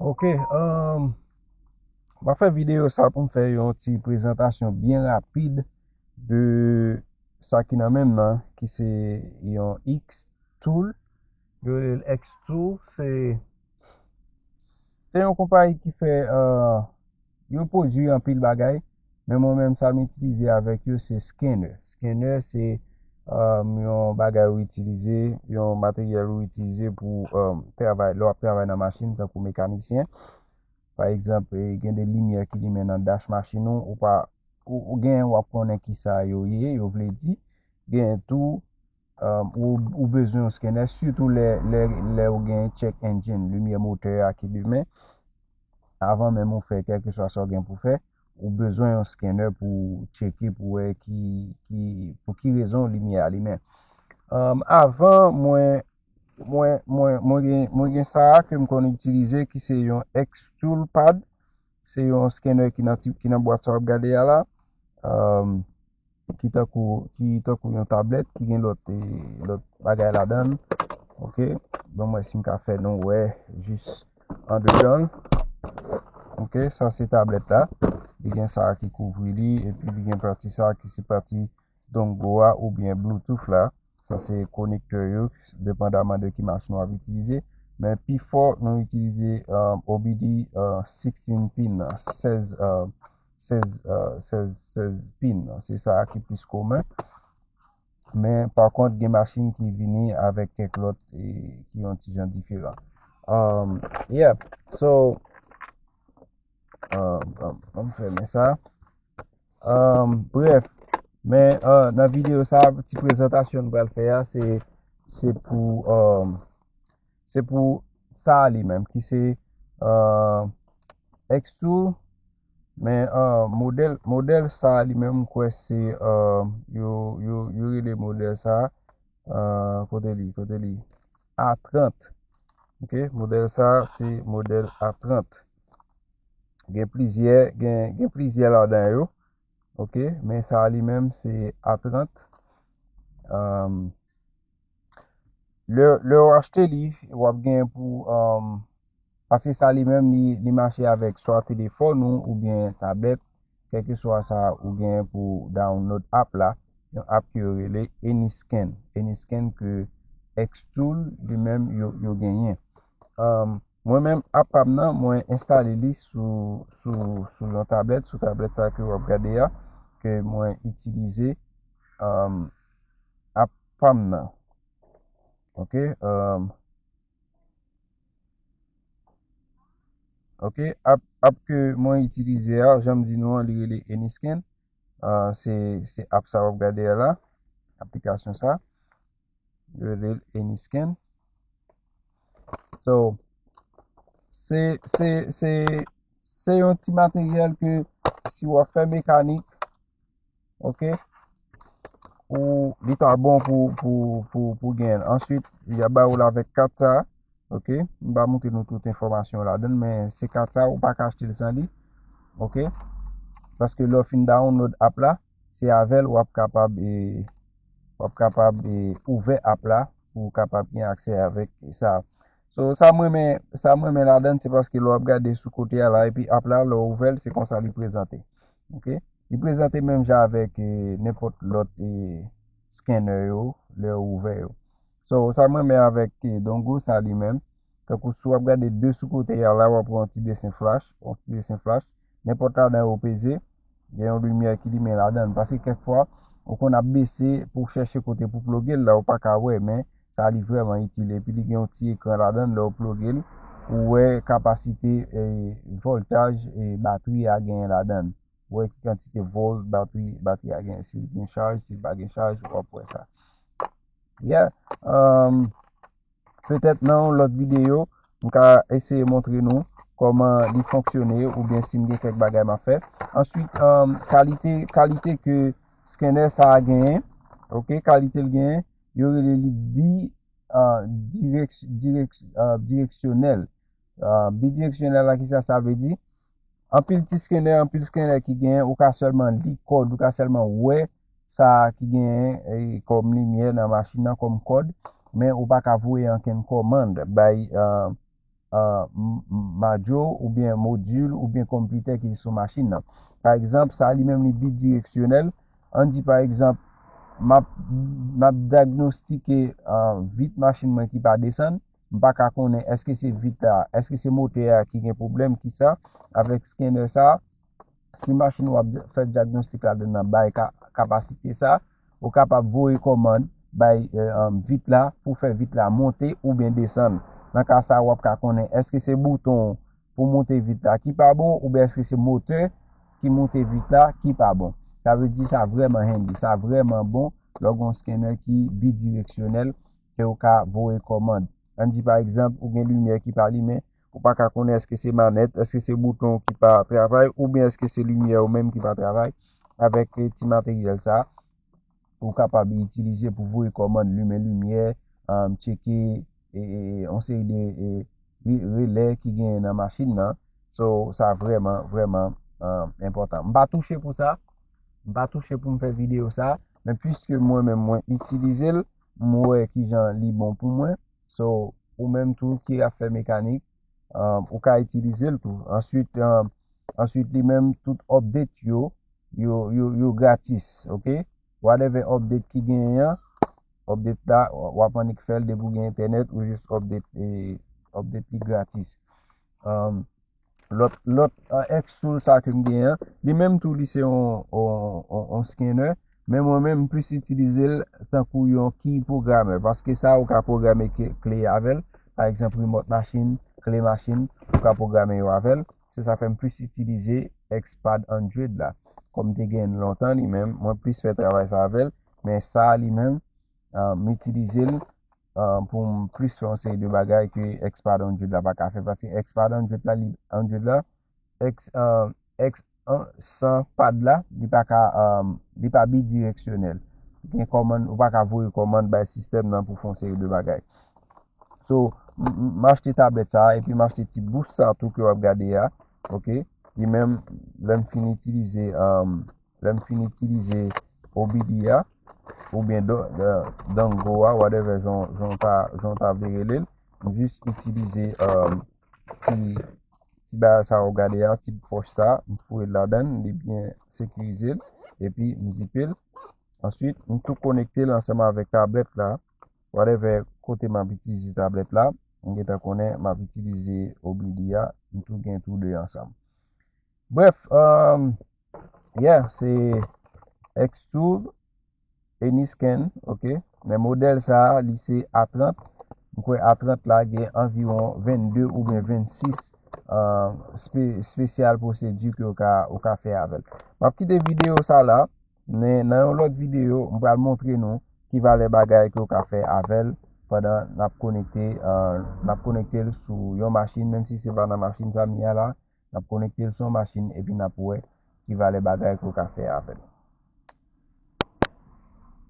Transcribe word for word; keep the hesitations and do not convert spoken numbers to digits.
Ok, um, m ap fè videyo sa pou m fè yon ti prezantasyon byen rapid de sa ki nan men m nan, ki se yon X-Tool. Yo rele l X-Tool, se se yon konpayi ki fè uh, yo pwodui anpil bagay, men mwen menm sa m itilize avèk yo se scanner. Scanner se um, yon bagay ou itilize, yon materyèl ou itilize pou um, travay, lè w ap travay nan machin tankou mekanisyen. Pa egzanp, eh, gen de limyè ki limen nan dash machin ou, ou pa ou, ou gen w ap konnen ki sa yo ye, yo vle di. Gen tou um, ou, ou bezwen yon scanner, sitou lè, lè, lè ou gen check engine, limyè motè a ki limen. Avan menm ou fè kèlkeswa sa w gen pou fè, ou bezwen yon scanner pou tcheke, pou wè ki, ki, pou ki rezon limyè a limen. Um, avan, mwen, mwen, mwen, mwen gen, mwen gen sa a ke m konn itilize, ki se yon X-Tool pad. Se yon scanner ki nan, ti, ki nan bwat sa w ap gade a la. Um, ki tankou, ki tankou yon tablèt, ki gen lòt, eh, lòt bagay ladan l. Ok, ban m wè si m ka fè nou wè jis andedan l. Ok, sa se tablèt la. Li gen sa ki kouvri li, epi li gen pati sa ki se pati Dongo a oubyen Bluetooth la. Sa se konektè yo, depandaman de ki machin w ap itilize. Men pi fò, nou itilize um, O B D uh, sixteen pin, sèz, uh, sèz, uh, sèz, sèz pin. Se sa ki plis komen. Men, pa kont, gen machin ki vini avèk kèk lòt e ki yon ti jan diferan. Um, yeah, so, um, um, ban m fèmen sa. Um, brèf, men uh, nan videyo sa, ti prezantasyon n pral fè a, se, se pou, um, se pou sa a li menm, ki se uh, X-Tool, men uh, modèl, modèl sa a li menm, m kwè se uh, yo, yo, yo rele modèl sa a, uh, kote li, kote li, A trant. Ok, modèl sa a se modèl A trant. Gen plizyè, gen, gen plizyè ladan yo. Ok, men sa a li menm se A trant. Um, lè, lè w achte li, w ap gen pou, um, paske sa li menm li, li mache avèk swa telefòn ou oubyen tablèt, kèlkeswa sa ou gen pou download app la, yon app ke yo rele Anyscan. Anyscan ke X-Tool li menm yo, yo genyen. Um, Mwen menm, app pa m nan, mwen enstale li sou, sou, sou yon tablèt, sou tablèt sa ke w ap gade a, ke mwen itilize um, app pa m nan. Ok, um, ok, app, app ke mwen itilize a, jan m di nou an, li rele Anyscan. Uh, se, se app sa w ap gade a la, aplikasyon sa. Yo rele l Anyscan. So, se, se, se, se yon ti materyèl ke si w ap fè mekanik, ok, ou li ta bon pou, pou, pou, pou gen. Answit, y ap ba ou l avèk kat sa, ok, m pa montre nou tout enfòmasyon ladan l, men se kat sa, ou pa ka achte l san li, ok, paske lè w fin download app la, se avè l w ap kapab e w ap kapab e ouvè app la pou w kapab gen aksè avèk sa. So, sa m renmen, sa m renmen ladan l, se paske lè w ap gade sou kote a la, epi app la, lè w ouvè l, se konsa li prezante. Ok? Li prezante menm jan avèk e, nenpòt lòt e, scanner yo, lè w ouvè yo. So, sa m renmen avèk e, Dongo sa li menm, tankou si w ap gade de sou kote a la, w ap wè yon ti desen flash, yon ti desen flash, nenpòt ladan yo peze, gen yon limyè ki limen ladan l. Paske kèk fwa, ou konn ap bese pou w chèche kote pou ploge l la, ou pa ka wè, men sa li vrèman itil. Epi li gen yon ti ekran ladan l, lè w ploge l, ou wè kapasite e, vòltaj e, batri a genyen ladan l. Ou wè ki kantite volt batri, batri a genyen. Si l gen chaj, si l pa gen chaj, w ap wè sa. Yeah. Um, Petèt nan yon lòt videyo, m ka eseye montre nou kòman li fonksyone oubyen si m gen kèk bagay m ap fè. Answit, um, kalite, kalite ke scanner sa a genyen, ok, kalite l genyen, yo rele li bi, uh, dirèks, dirèks, uh, direksyonèl. Uh, bidireksyonèl la, kisa sa vle di? Anpil ti scanner, anpil scanner ki genyen, ou ka sèlman li kòd, ou ka sèlman wè sa ki genyen e, kòm limyè nan machin nan kòm kòd, men ou pa ka voye ankenn kòmand bay, uh, uh, module oubyen modil oubyen konplitè ki sou machin nan. Pa egzanp, sa li menm li bidireksyonèl. Ann di pa egzanp, m ap, m ap dyagnostike uh, vit machin mwen ki pa desann. M pa ka konnen èske se vit la, èske se motè a ki gen pwoblèm, kisa, avèk scanner sa, si machin w ap fè dyagnostik ladan nan bay kapasite sa, ou kapab voye kòmand bay vit la pou fè vit la monte oubyen desann. Nan ka sa, w ap ka konnen èske se bouton pou monte vit la ki pa bon oubyen èske se motè ki monte vit la ki pa bon. Sa vle di sa vrèman handy, sa vrèman bon lè w gen yon scanner ki bidireksyonèl ke w ka voye kòmand. Ann di pa egzanp, ou gen limyè ki pa limen, ou pa ka konnen èske se manèt, èske se bouton ki pa travay, oubyen èske se limyè ou menm ki pa travay. Avèk ti materyèl sa, ou kapab itilize pou voye kòmand limen limyè, tcheke yon seri de relè ki genyen nan machin nan. So, sa vrèman, vrèman enpòtan. M pa touche pou sa. M pa touche pou m fè videyo sa. Men piske mwen menm mwen itilize l, m wè kijan li bon pou mwen. So, ou menm tou ki ap fè mekanik, ou ka itilize l tou. Answit, answit li menm, tout update yo, yo, yo, yo gratis, ok? Whatever update ki genyen an, update la, w ap annik fè l depi w gen entènèt, ou jis update, e, update li gratis. Lòt, lòt, X-Tool sa ke m genyen an, li menm tou li se yon, yon, yon, yon scanner, men mwen menm m plis itilize l tankou yon key programmer, paske sa ou ka pwograme kle avè l, pa egzanp, remote machin, kle machin, ou ka pwograme yo avè l. Se sa fè m plis itilize Xpad Android la. Kòm m te gen l lontan li menm, mwen plis fè travay sa avè l, men sa li menm, m itilize l pou m plis fè yon seri de bagay ke Xpad Android la pa ka fè. Paske Xpad Android la, li, Android la, X, X san pad la, li pa ka, li pa bidireksyonèl. Gen kòmand, ou pa ka voye kòmand bay sistèm nan pou fè yon seri de bagay. So, m achte tablèt sa, epi m achte ti bous sa tou ke w ap gade a, ok? Li menm, lè m fin itilize, lè m fin itilize O B D a, oubyen Dango a, whatever, jan w ta, jan w ta vle rele l, m jis itilize ti, ti bagay sa w gade a, ti pòch sa, m foure l ladan l, li byen sekirize l, epi m zipe l. Answit, m tou konekte l ansanm avèk tablèt la, whatever kote m ap itilize tablèt la, m gentan konnen m ap itilize O B D a, m tou gen tou de ansanm. Brèf, um, yeah, se X-Tool, Anyscan, ok? Men modèl sa a, li se A trant. M kwè A trant la gen anviwon vennde oubyen vennsis uh, spe, spesyal pwosedi ke ou ka, ou ka fè avè l. M ap kite videyo sa la, men nan yon lòt videyo, m pral montre nou ki valè bagay ke ou ka fè avè l pandan n ap konekte, uh, n ap konekte l sou yon machin, menm si se pa nan machin sa m ye a la, n ap konekte l sou yon machin epi n ap wè ki valè bagay ke ou ka fè avè l.